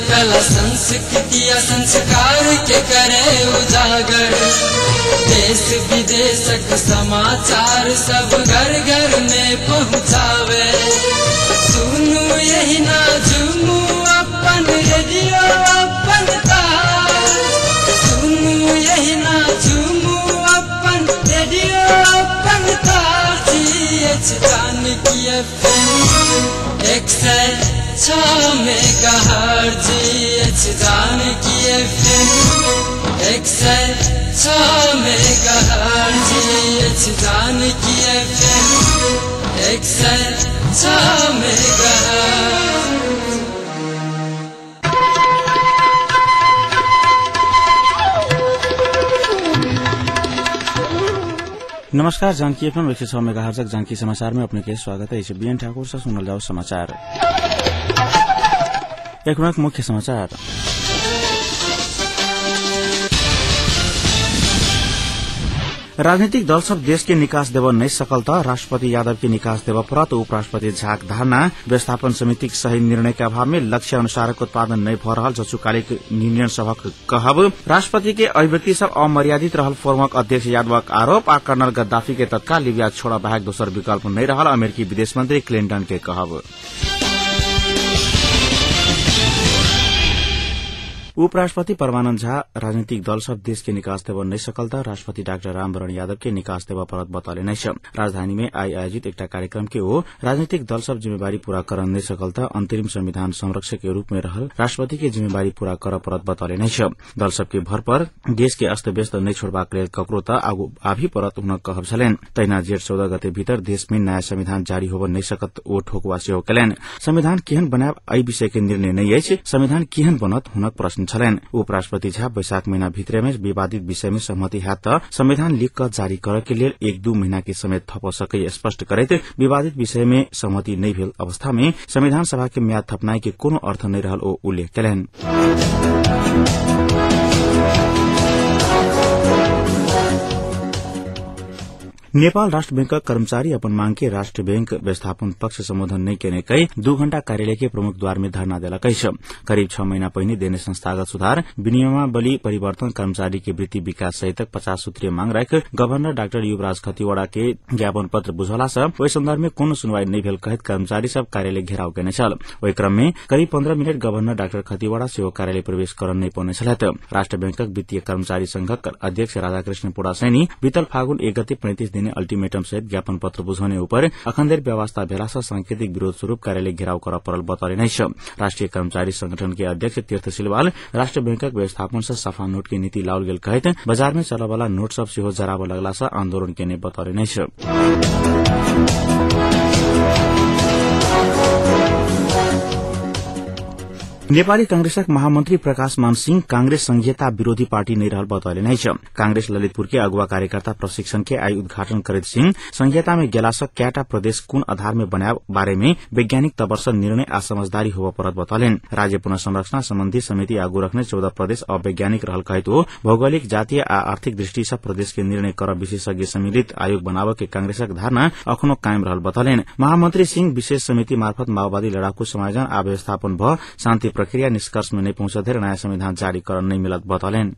कला संस्कृति आ संस्कार के करे उजागर। देश विदेशक समाचार सब घर घर में पहुँचावे। सुनू यही ना झूमू अपन रेडियो अपन तार। सुनू यही ना झूमू अपन रेडियो अपन तार। Janaki FM 106 megahertz. Janaki FM 106 megahertz. Janaki FM 106 megahertz. नमस्कार, जानकी एफएम 106 मेगाहर्ट्ज जानकी समाचार में अपने के स्वागत है। बीएन ठाकुर से सुनल जाओ समाचार। एक मिनट मुख्य समाचार। राजनीतिक दल सब देश के निकास देव नहीं सकल त राष्ट्रपति यादव के निकास देव परत उपराष्ट्रपति झाक धारणा। व्यवस्थापन समितिक सही निर्णय के अभाव में लक्ष्य अनुसारक उत्पादन नहीं भ रहल जचुकालिक निर्णय सभक कहब। राष्ट्रपति के अभिव्यक्ति सब अमर्यादित रहल फोरमक अध्यक्ष यादवक आरोप आ कर्नल गद्दाफी के तत्काल लीबिया छोड़ बाहेक दोसर विकल्प नहीं रहल अमेरिकी विदेश मंत्री क्लिंटन के कहब। उपराष्ट्रपति परमानन्द झा राजनीतिक दल सब देश के निकास देव नहीं सकल त राष्ट्रपति डाक्टर रामवरण यादव के निकास देव परत बतौले नै छ। राजधानी में आई आयोजित एकटा कार्यक्रम के ओ राजनीतिक दल सब जिम्मेवारी पूरा कर नहीं सकल त अंतरिम संविधान संरक्षक के रूप में रहल राष्ट्रपति के जिम्मेवारी पूरा कर परत बतौले नै छ। दल सबके भर पर देश के अस्त व्यस्त नहीं छोड़बाक लेल ककरो त आगू आभी परत हुनक कहब छलनि। तहिना जेठ 14 गते भीतर देश में नयाँ संविधान जारी होब नहीं सकत ओ ठोकुवा सेहो केलनि। संविधान केहन बनायब एहि विषय के निर्णय नहीं अछि, संविधान केहन बनत हुनक प्रश्न छलनि। उपराष्ट्रपति झा वैशाख महीना भीतर में विवादित विषय में सहमति हैत त संविधान लिख क जारी करय के लेल 1-2 महीना के समय थप सकै स्पष्ट करैत विवादित विषय में सहमति नहीं भेल अवस्था में संविधान सभा के म्याद थपनाई के कोनो अर्थ नहीं रहल ओ उल्लेख केलनि। नेपाल राष्ट्र बैंकक कर्मचारी अपन मांग के राष्ट्र बैंक व्यवस्थापन पक्ष सम्बोधन नहीं केने कई 2 घण्टा कार्यालय के प्रमुख द्वार में धरना देलक अछि। करीब 6 महीना पहिने देने संस्थागत सुधार, विनियमावली परिवर्तन, कर्मचारी के वृत्ति विकास सहितक 50 सूत्रीय मांग राखि गवर्नर डाक्टर युवराज खतिवड़ा के ज्ञापन पत्र बुझौला सँ ओहि संदर्भ में कोनो सुनवाई नहीं भेल कहैत कर्मचारी सब कार्यालय घेराव केने छल। ओहि क्रम में करीब 15 मिनट गवर्नर डाक्टर खतिवड़ा सेहो कार्यालय प्रवेश करन नहीं पौने छलथि। राष्ट्र बैंकक वित्तीय कर्मचारी संघक अध्यक्ष राधाकृष्ण पोडासैनी बीतल फागुन 1 गते 35 दिन अल्टीमेटम सहित ज्ञापन पत्र बुझाउने उपर अखनधरि व्यवस्था भेला सँ सांकेतिक विरोध स्वरूप कार्यालय घेराव कर परल बतौले नै छ। राष्ट्रिय कर्मचारी संगठन के अध्यक्ष तीर्थ सिलवाल राष्ट्र बैंकक व्यवस्थापन सँ सफा नोट के नीति लाओल गेल कहैत बजार में चलवला नोट सब सेहो जराब लगला सँ आन्दोलन केने बतौले नै छ। नेपाली कांग्रेसक महामन्त्री प्रकाश मान सिंह कांग्रेस संघीयता विरोधी पार्टी नहीं रहल बतौले नै छ। कांग्रेस ललितपुर के अगुवा कार्यकर्ता प्रशिक्षण के आई उद्घाटन करैत सिंह संघीयता में गेला सँ कैटा प्रदेश कुन आधार में बनायब बारे में वैज्ञानिक तबर सँ निर्णय आ समझदारी होब परत बतौलनि। राज्य पुनर्संरचना सम्बन्धी समिति आगू रखने 14 प्रदेश अवैज्ञानिक रहल कहैत ओ भौगोलिक, जातीय आ आर्थिक दृष्टि सँ प्रदेश के निर्णय कर विशेषज्ञ सम्मिलित आयोग बनाब के कांग्रेसक धारणा अखनो कायम रहल बतौलनि। महामन्त्री सिंह विशेष समिति मार्फत माओवादी लड़ाकू समायोजन आ व्यवस्थापन भ शान्ति प्रक्रिया निष्कर्ष में नहीं पहुंचधरि नयाँ संविधान जारी कर नहीं मिलत बतौलनि।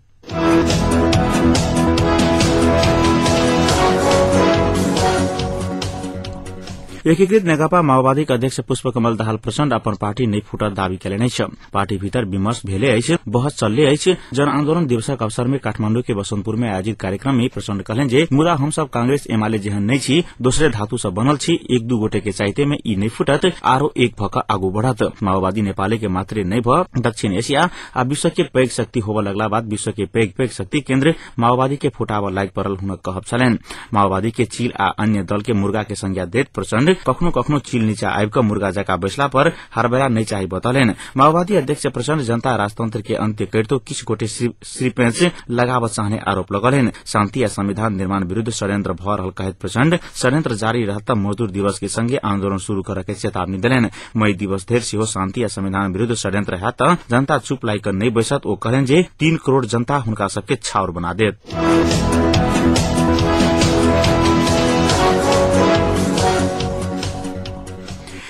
एकीकृत नेकपा माओवादीक अध्यक्ष पुष्पकमल दाहाल प्रचण्ड अपन पार्टी नहि फूटत दावी केलनि अछि। पार्टी भीतर विमर्श भेले अछि, बहस चलले अछि। जनआन्दोलन दिवसक अवसर में काठमांडू के बसन्तपुर में आयोजित कार्यक्रम में प्रचण्ड कहलनि जे मुदा हम सब कांग्रेस एमाले जेहन नहि छी, दोसरे धातु सँ बनल छी, 1-2 गोटे के चाहते में ई नहि फूटत, आरो एक भ क आगू बढ़त। माओवादी नेपाले के मात्रे नहि भ दक्षिण एशिया आ विश्व के पैघ शक्ति होबय लगला बाद विश्व के पैघ पैघ शक्ति केन्द्र माओवादी के फुटाबऽ लागि पड़ल हुनक कहब छलनि। माओवादी के चील आ अन्य दल के मुर्गा के संज्ञा दैत प्रचण्ड कखनो कखनो चील नीचा आबि क मुर्गा जका बैसला पर हड़बड़ा नहि चाही बतौलनि। माओवादी अध्यक्ष प्रचण्ड जनता राजतंत्र के अंत्य करितो किछु गोटे श्रीपेंच लगाबऽ चाहने आरोप लगौलनि। शान्ति आ संविधान निर्माण विरूद्ध षड्यंत्र भ रहल कहैत प्रचण्ड षड्यंत्र जारी रहत त मजदूर दिवस के संगे आन्दोलन शुरू करऽ के चेतावनी देलनि। मई दिवस धरि सेहो शान्ति आ संविधान विरूद्ध षड्यंत्र हैत त जनता चुप लागि क नहि बैसत। ओ कहलनि जे 3 करोड़ जनता हुनका सबके छाउर बना देत।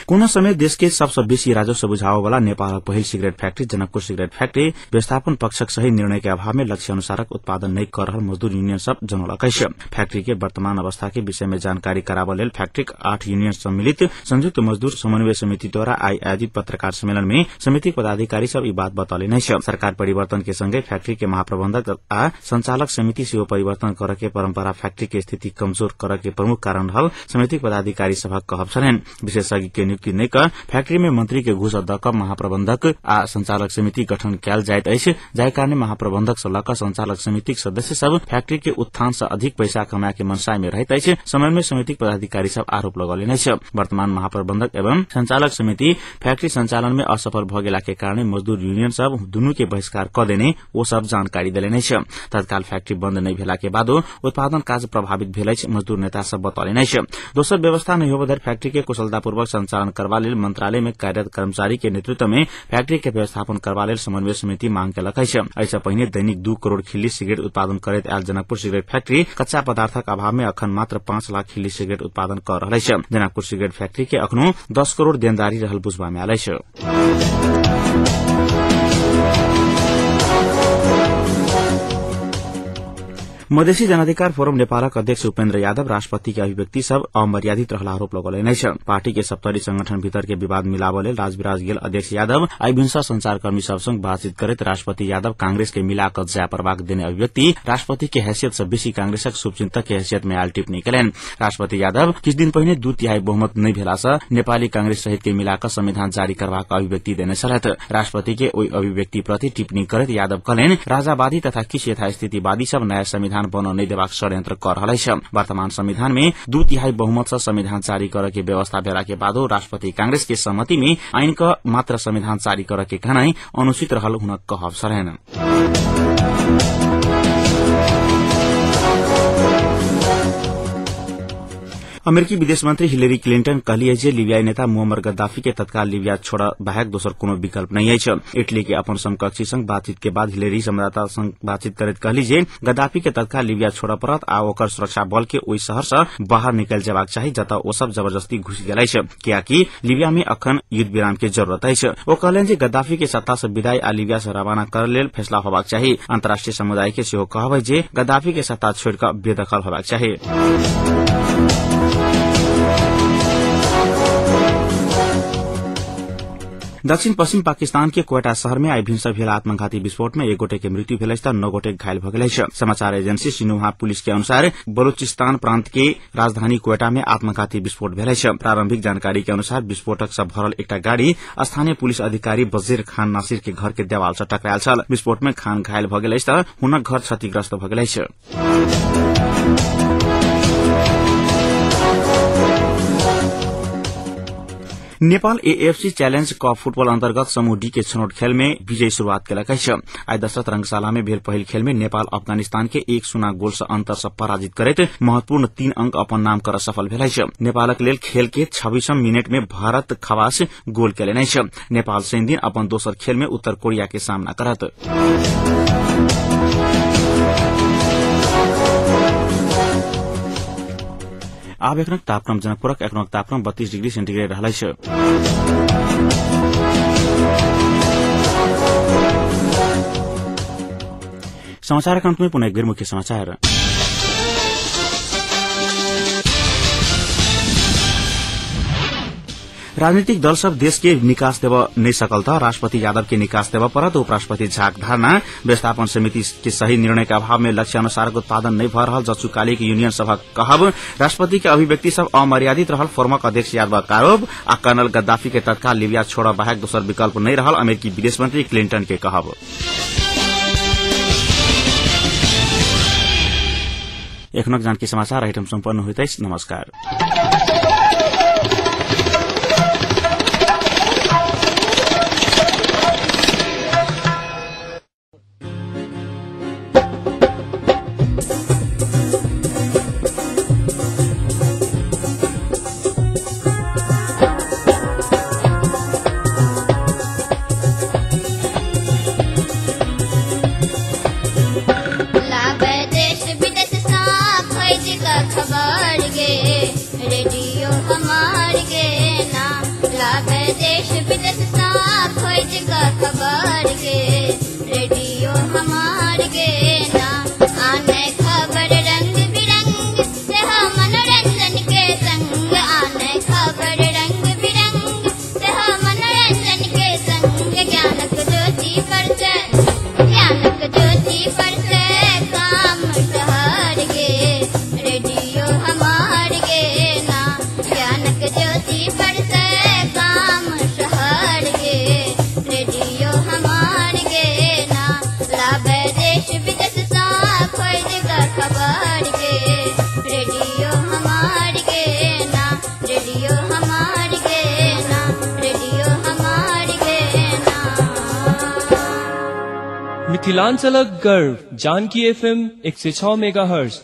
कोनो समय देश के सबसँ बेसी राजस्व बुझाबय वाला नेपालक पहिल cigarette factory Janakpur cigarette factory व्यवस्थापन पक्षक सही निर्णय के अभाव में लक्ष्य अनुसारक उत्पादन नहि कर रहल मजदूर यूनियन सब जनौलक अछि। फैक्ट्री के वर्तमान अवस्था के विषय में जानकारी कराबय लेल फैक्ट्रीक 8 यूनियन सम्मिलित संयुक्त मजदूर समन्वय समिति द्वारा आइ आयोजित पत्रकार सम्मेलन में समितिक पदाधिकारी सब ई बात बतौलनि अछि। सरकार परिवर्तन के संगे फैक्ट्री के महाप्रबंधक आ संचालक समिति सेहो परिवर्तन करय के परंपरा फैक्ट्री के स्थिति कमजोर करय के प्रमुख कारण रहल समितिक पदाधिकारी सभक कहब छलनि। विशेषज्ञ के नियुक्ति नहि क फैक्ट्री में मंत्री के घूस द क महाप्रबंधक आ संचालक समिति गठन कयल जाइत अछि, जाहि कारणे महाप्रबंधक सँ ल क संचालक समितिक सदस्य सब फैक्ट्री के उत्थान सँ अधिक पैसा कमाय के मनसाय में रहैत अछि। समन्वय समितिक पदाधिकारी सब आरोप लगौलनि अछि। वर्तमान महाप्रबंधक एवं संचालक समिति फैक्ट्री संचालन में असफल भ गेला के कारणे मजदूर यूनियन सब दुनू के बहिष्कार क देने ओ सब जानकारी देलनि अछि। तत्काल फैक्ट्री बंद नहि भेला के बादो उत्पादन काज प्रभावित भेल अछि, मजदूर नेता सब बतौलनि अछि। दोसर व्यवस्था नहि होबय धरि फैक्ट्री के कुशलतापूर्वक संचालन करबा लेल मंत्रालय में कार्यरत कर्मचारी के नेतृत्व में फैक्ट्री के व्यवस्थापन करबा लेल समन्वय समिति मांग केलक अछि। एहि पहिने दैनिक 2 करोड़ खिल्ली सिगरेट उत्पादन करैत आयल जनकपुर सिगरेट फैक्ट्री कच्चा पदार्थक अभाव में अखन मात्र 5 लाख खिल्ली सिगरेट उत्पादन कर रहल अछि। जनकपुर सिगरेट फैक्ट्री के अखनो 10 करोड़ देनदारी रहल बुझबा में आयल अछि। मधेसी जनाधिकार फोरम नेपालक अध्यक्ष उपेन्द्र यादव राष्ट्रपति के अभिव्यक्ति सब अमर्यादित रहल आरोप लगौलनि अछि। पार्टी के सप्तरी संगठन भीतर के विवाद मिलाबय लेल राजविराज गेल अध्यक्ष यादव आइ भिन्सर संचारकर्मी सब संग बातचीत करैत राष्ट्रपति यादव कांग्रेस के मिला क जाय पड़बाक देने अभिव्यक्ति राष्ट्रपति के हैसियत सँ बेसी कांग्रेसक शुभचिंतक के हैसियत में आयल टिप्पणी केलनि। राष्ट्रपति यादव किछु दिन पहिने 2/3 बहुमत नहि भेला सँ नेपाली कांग्रेस सहित के मिला क संविधान जारी करबाक अभिव्यक्ति देने छलथि। राष्ट्रपति के ओहि अभिव्यक्ति प्रति टिप्पणी करैत यादव कहलनि, राजावादी तथा किछु यथास्थितिवादी सब नयाँ संविधान बन नहि देबाक षड्यंत्र कर रहल अछि। वर्तमान संविधान में 2/3 बहुमत सँ संविधान जारी करय के व्यवस्था भेला के बादो राष्ट्रपति कांग्रेस के सहमति में आइन क मात्र संविधान जारी करय के कहनाइ अनुचित रहल हुनक कहब छलनि। अमेरिकी विदेश मंत्री हिलेरी क्लिंटन कहली जे लीबियाई नेता मुअम्मर गद्दाफी के तत्काल लीबिया छोड़ बाहेक दोसर कोनो विकल्प नहि अछि। इटली के अपन समकक्षी संग बातचीत के बाद हिलेरी संवाददाता संग बातचीत करैत कहली जे गद्दाफी के तत्काल लीबिया छोड़ पड़त आ ओकर सुरक्षा बल के ओहि शहर सँ बाहर निकल जेबाक चाही जतऽ ओ सब जबरदस्ती घुसि गेल अछि, कियाकि लीबिया में अखन युद्ध विराम के जरूरत अछि। ओ कहलनि जे गद्दाफी के सत्ता सँ विदाई आ लीबिया सँ रवाना करय लेल फैसला होबाक चाही। अंतर्राष्ट्रीय समुदाय के सेहो कहब अछि जे गद्दाफी के सत्ता छोड़ि कऽ बेदखल होबाक चाही। दक्षिण पश्चिम पाकिस्तान के क्वेटा शहर में आइ भिन्सर भेल आत्मघाती विस्फोट में एक गोटे के मृत्यु भेल अछि त 9 गोटे घायल भ गेल अछि। समाचार एजेंसी सिन्हुआ पुलिस के अनुसार बलूचिस्तान प्रांत के राजधानी क्वेटा में आत्मघाती विस्फोट भेल अछि। प्रारंभिक जानकारी के अनुसार विस्फोटक सँ भरल एकटा गाड़ी स्थानीय पुलिस अधिकारी बजीर खान नासिर के घर के देवाल सँ टकरायल छल। विस्फोट में खान घायल भ गेल अछि त हुनक घर क्षतिग्रस्त भ गेल अछि। Nepal AFC challenge cup football अन्तर्गत समूह डी के छनौट खेल में विजयी शुरूआत केलक अछि। आइ दशरथ रंगशाला में भेल पहिल खेल में नेपाल अफगानिस्तान के 1-0 गोल सँ अंतर सँ पराजित करैत महत्वपूर्ण 3 अंक अपन नाम कर सफल भेल अछि। नेपालक लेल खेल के 26 मिनट में भारत खवास गोल केलनि अछि। नेपाल शनि दिन अपन दोसर खेल में उत्तर कोरिया के सामना करत। आब एखनक तापक्रम जनकपुरक एखनक तापक्रम 32 डिग्री सेन्टीग्रेड रहल अछि। समाचारक अंत में पुनः एक बेर मुख्य समाचार। राजनीतिक दल सब देश के निकास देव नहीं सकल त राष्ट्रपति यादव के निकास देव परत। उपराष्ट्रपति झाक धारणा व्यवस्थापन समिति के सही निर्णय के अभाव में लक्ष्य अनुसार उत्पादन नहीं भ रहल जचुकाली के यूनियन सभक कहब। राष्ट्रपति के अभिव्यक्ति सब अमर्यादित रहल फोरमक अध्यक्ष यादवक आरोप आ कर्नल गद्दाफी के तत्काल लीबिया छोड़ बाहेक दोसर विकल्प नहीं रहल अमेरिकी विदेश मंत्री क्लिंटन के कहब। एखनक जानकी समाचार एहिठाम सम्पन्न होइत अछि। नमस्कार। खबर गे। रेडियो हमार गे ना, रेडियो हमार गे ना, रेडियो हमार गे ना। मिथिलांचलक गर्व जानकी एफएम 106 मेगाहर्ट्ज।